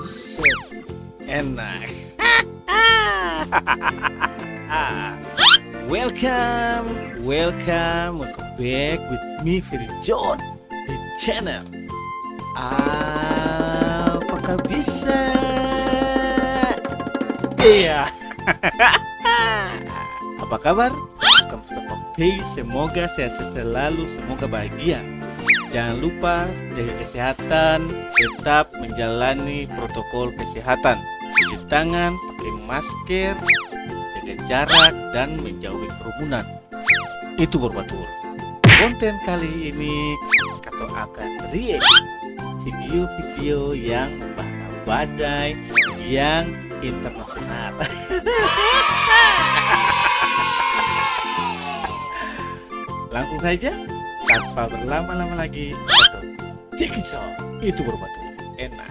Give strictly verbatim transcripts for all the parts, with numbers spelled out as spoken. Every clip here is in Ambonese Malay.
Set. Enak. Welcome, welcome, welcome back with me, Ferry John, di channel Apakah Bisa. Iya. Apa kabar? Welcome to the page. Semoga sehat-sehat selalu, semoga bahagia. Jangan lupa jaga kesehatan, tetap menjalani protokol kesehatan. Cuci tangan, pakai masker, jaga jarak, dan menjauhi kerumunan. Itu baru batul. Konten kali ini, katong akan react video-video yang badai, yang internasional. Langsung saja, tanpa berlama-lama lagi, katong check it out. Itu baru batul. Enak.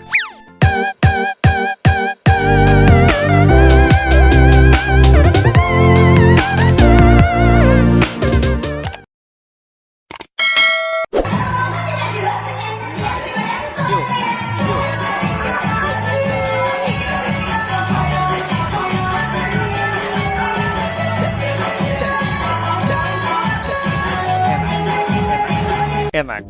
Enak.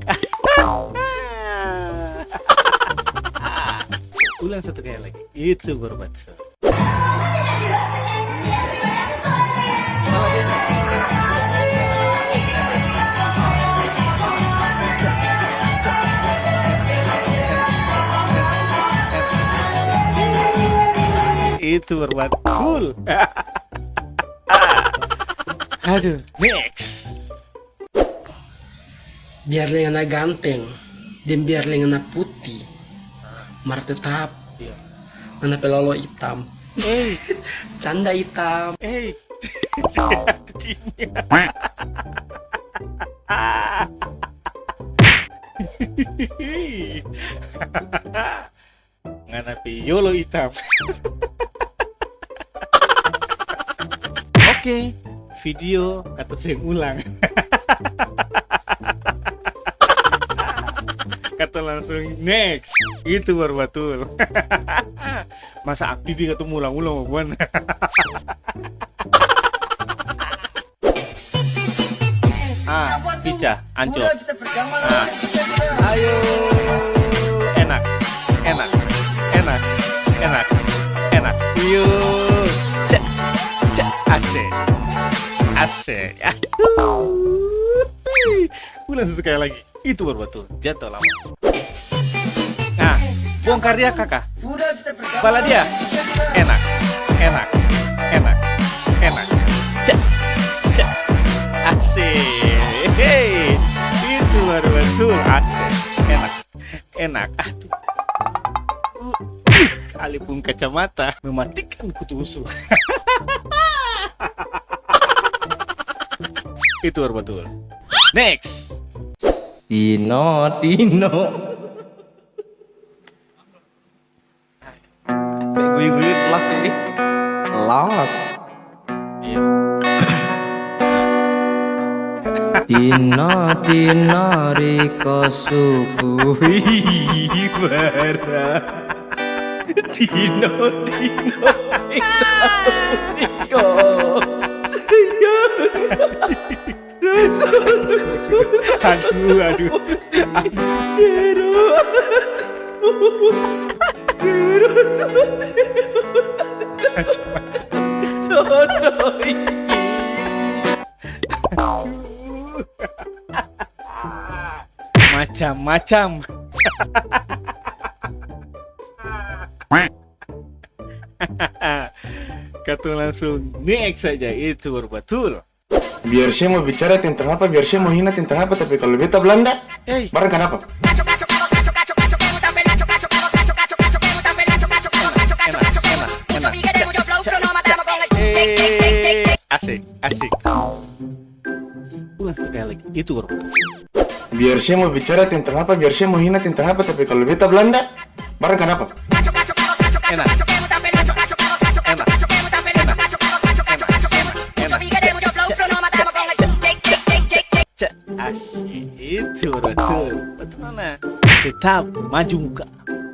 Ulang satu kali lagi. Itu baru batul. Itu baru batul. Aduh, next. Biar lengana ganteng, deng biar lengana puti, mar tetap, iya, ngana pe lolo itam. Ei. Canda itam. Ei. Ngana pe yolo itam. Oke, video katong seng ulang. Katong langsung next. Itu baru batul. Masa aktivis katong ulang-ulang babuan. Ah, pica, ancor. Ah. Ayo. Enak, enak, enak, enak, enak. Iyo. Cek, cek. Asik. Asik. Ulang satu kali lagi. Itu baru batul, jatoh lama. Nah, bongkar dia, kaka. Bala dia. Enak, enak, enak, enak. Cek, cek. Asik. Hei, itu baru batul. Asik. Enak, enak. Aduh. Uh, ale pung kacamata mematikan kutu usu. Itu baru batul. Next. Tino, Tino. Pe guyu-guyu las ini. Las. Iya. Tino, Tino, riko suku. Ih, bara. Tino, Tino, Tino, riko. Aduh, aduh, aduh. Macam-macam. Katong langsung next saja, itu baru batul. Biar se mo bicara tentang apa, biar se mo hina tentang apa, tapi kalo beta Belanda, barang kanapa? Enak, enak, enak. Asik, asik. Ulang sekali lagi, itu baru betul. Biar se mo bicara tentang apa, biar se mo hina tentang apa, tapi kalo beta Belanda, barang kanapa? Enak. Enak. Enak. Enak. Enak. Cek, cek, cek, cek, cek. Asik, itu baru betul. Betul, nona. Tetap maju muka.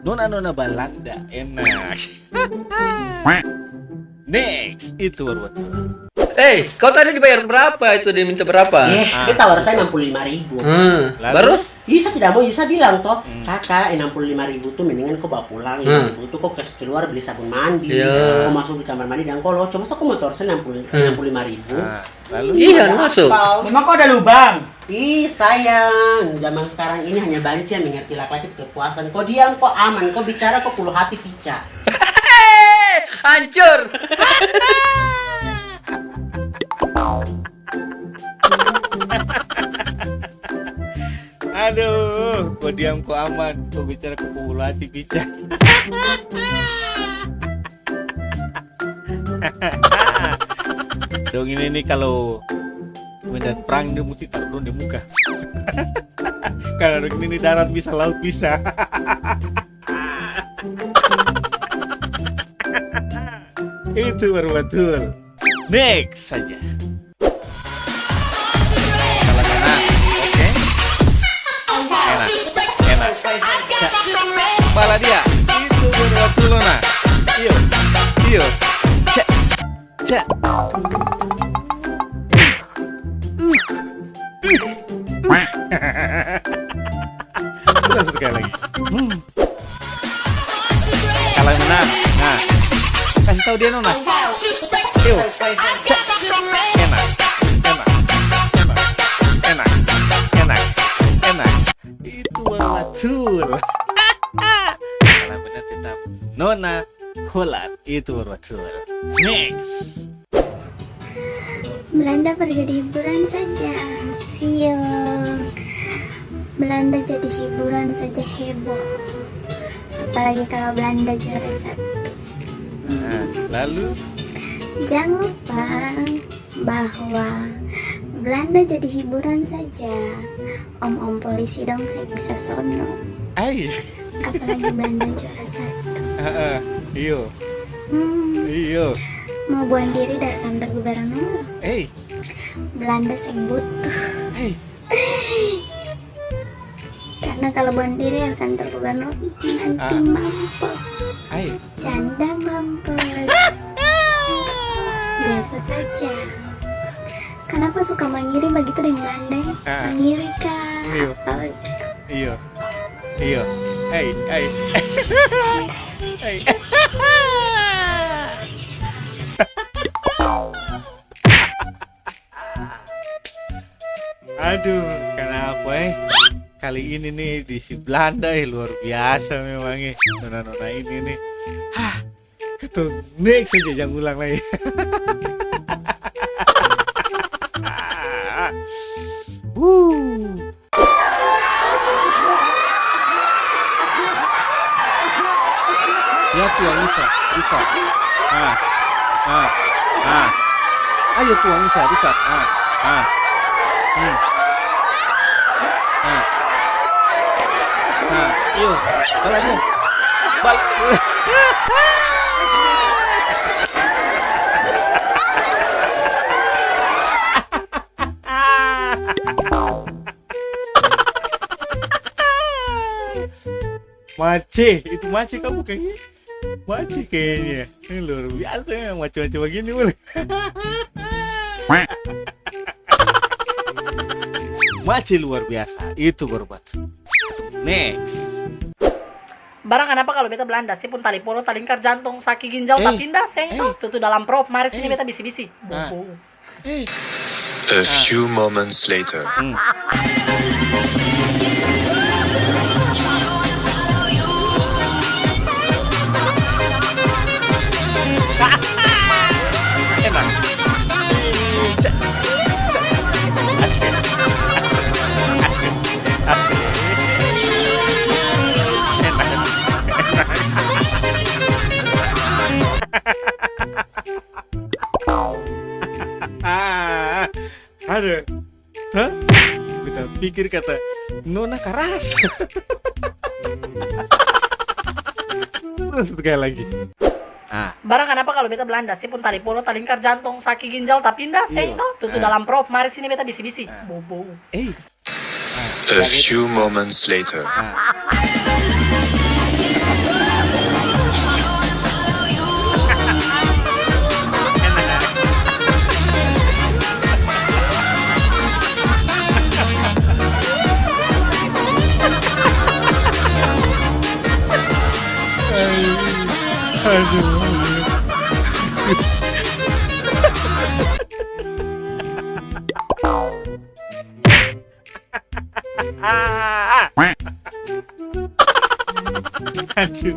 Nona-nona Balanda, enak. Next, itu baru batul. Eh, kau tadi dibayar berapa itu, dia minta berapa? Eh, ah, dia tawar saya enam puluh lima ribu. Hmm, lalu? Baru? Iya, saya tidak mau, iya, saya bilang toh, hmm, "Kaka, enam puluh lima ribu tuh mendingan kau bawa pulang, hmm, lima ribu tuh kau kasih keluar beli sabun mandi, iya, kau masuk di kamar mandi dan kau locok, masa kau mau tawar saya enam puluh, hmm, enam puluh lima ribu?" Ah, lalu? Iya, masuk. Memang kau ada lubang? Ih, sayang, zaman sekarang ini hanya banci yang mengerti laki-laki kepuasan. Kau diam, kau aman, kau bicara, kau pulu hati pica. Hancur. Aduh, kau diam, kau aman, kau bicara, kau pulu hati pica. Dong ini nih, kalo medan prang, dia musti taru dong di muka. Karna dong ini nih, darat bisa, laut bisa. Itu baru batul. Next saja. Kalau enak, oke. Enak, enak. Cak. Pala dia. Itu baru batul, nona. Iyo, iyo. Cak, cak. Ulang sekali lagi. Hmm. Kalau yang menang, nah, kasih tahu dia, nona. Yuk, cak. Enak, enak, enak, enak, enak, enak. Itu baru batul. Kalau benar tetap nona Holat. Itu baru batul. Next. Belanda par jadi hiburan saja, siok. Belanda jadi hiburan saja heboh. Apalagi kalau Belanda juara satu. Nah, lalu? Jang lupa bahwa Belanda jadi hiburan saja, om-om polisi dong seng bisa sono. Ai. Apalagi Belanda juara satu. Heeh, iyo. Hmm. Iyo. Mau buang diri dari kantor gubernur. Ei. Belanda seng butuh. Ei. Karena kalau buang diri dari kantor gubernur, nanti, ah, mampus. Ai. Canda mampus. Biasa saja. Kenapa suka mangiri bagitu deng Belanda, ya? Ah. Mangiri ka? Iyo. Apa gitu? Iyo. Iyo. Ei, ei. Ei. Aduh, kanapa, eh? Kali ini nih, di si Belanda, eh, luar biasa memang, eh. Nona-nona ini nih. Hah, katong next saja, jang ulang lai. Wuh. Ya, tuang Isa, Isa. Ah, ah, ah. Ayo, tuang Isa, Isa. Ah, ah. Hmm. Ah. Ah, iyo. Bala dia. Bal- Mace, itu mace ka bukang, e? Mace kayanya. Ini luar biasa memang, mace-mace bagini boleh. Mace luar biasa, itu baru batul. Next. Barang kanapa kalu beta Belanda, se pung tali poro, talingkar, jantong, saki, ginjal, eh, tapinda, seng to? Eh. Tutu dalam prop, mari sini, eh, beta bisi-bisi. Ah. Bobo. Eh. A few moments later. Hmm. Enak. Cek, cek. Asik, asik, asik, asik. Enak. Aduh. Hah? Beta pikir kata, "Nona karas." Terus sekali lagi. Ah. Barang kanapa kalu beta Belanda, se pung tali poro, talingkar, jantong, saki, ginjal, tapinda, seng to? Tutu dalam prop, mari sini beta bisi-bisi. Ah. Bobo. Eh. A few moments later. Ah. Aduh. Aduh.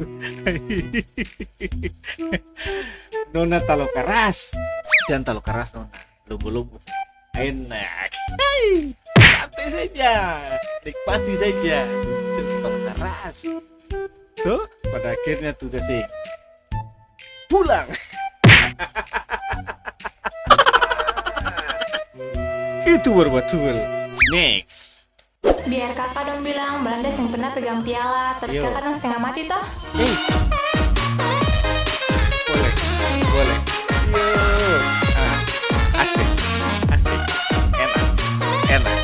Nona talalu karas. Jang talalu karas, Nona. Lombo-lombo. Enak. Hei, santai saja. Nikmati saja. Seng usah talalu karas. Tuh, pada akhirnya tugas ini pulang. Itu baru batul. Next. Biar kaka dong bilang Belanda seng pernah pegang piala, tapi kaka dong setengah mati toh. Eh. Boleh, boleh. Yo. Ah, asik, asik. Enak, enak,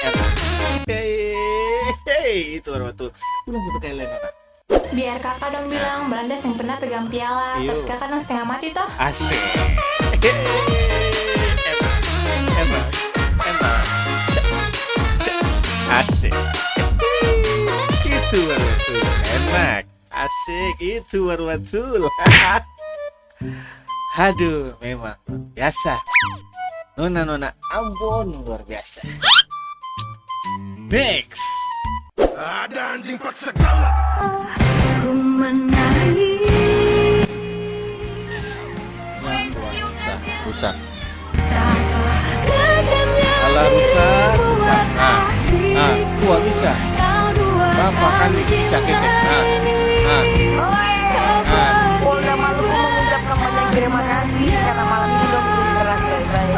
enak. Hei, hei, itu baru batul. Ulang satu kali lagi, Nona. Biar kaka dong bilang Belanda seng pernah pegang piala, tapi kaka dong setengah mati toh. Asik. Enak, enak, enak. Cak, cak. Asik. Itu baru batul. Enak. Asik. Itu baru batul. Aduh, memang luar biasa. Nona-nona Ambon luar biasa. Next. Ada anjing paksa galak. Ku menangis. Rusak, rusak. Alah, rusak, rusak. Nah, nah, gua bisa. Berapa kali bisa kita? Nah, nah, nah. Polda Maluku mengucapkan banyak terima kasih karena malam ini dong jadi keras baik-baik.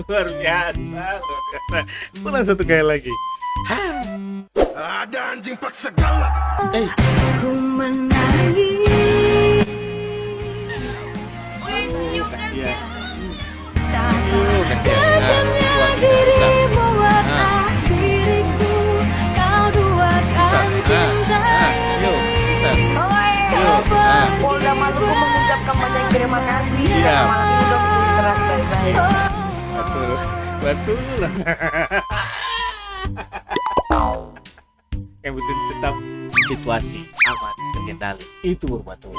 Luar biasa, luar biasa. Ulang satu kali lagi. Ada anjing paksa galak. Eh. Ku menangis. Kasihan. Aduh, kasihan. Nah, luar biasa. Rusak. Nah. Rusak. Nah, nah, yuk, rusak. Yuk, nah. Polda Maluku mengucapkan banyak terima kasih. Siap. Malam ini dong jadi keras baik-baik. Betul. Betul. Yang penting tetap situasi aman, terkendali. Itu baru batul.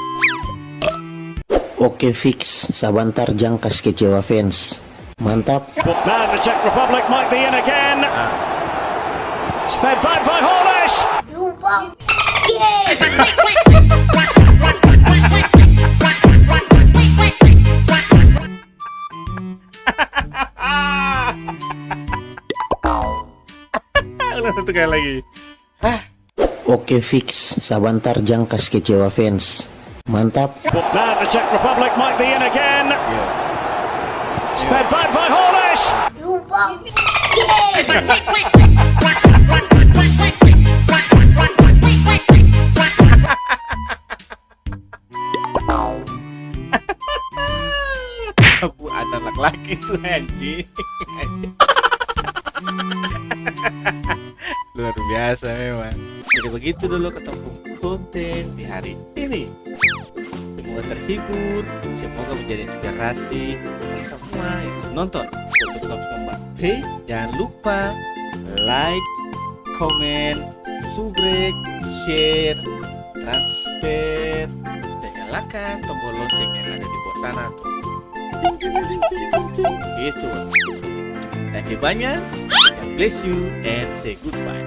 Oke, fix. Sabantar jang kas kecewa fans. Mantap. Now the Czech Republic might be in again. It's fed back by Holness. Ulang satu kali lagi. Hah? Oke, fix. Sabantar jang kas kecewa fans. Mantap. Now the Czech Republic might be in again. It's fed back by Holness. Sapu ada laki-laki tuh, anjing. Luar biasa memang. Jadi begitu dulu katong pung konten di hari ini. Semoga terhibur, semoga menjadi inspirasi buat semua yang nonton. Subscribe Kompas P, jangan lupa like, komen, subrek, share, transfer, dan nyalakan tombol lonceng yang ada di bawah sana tuh. Ting, ting, ting. Gitu. Thank you banyak. God bless you and say goodbye.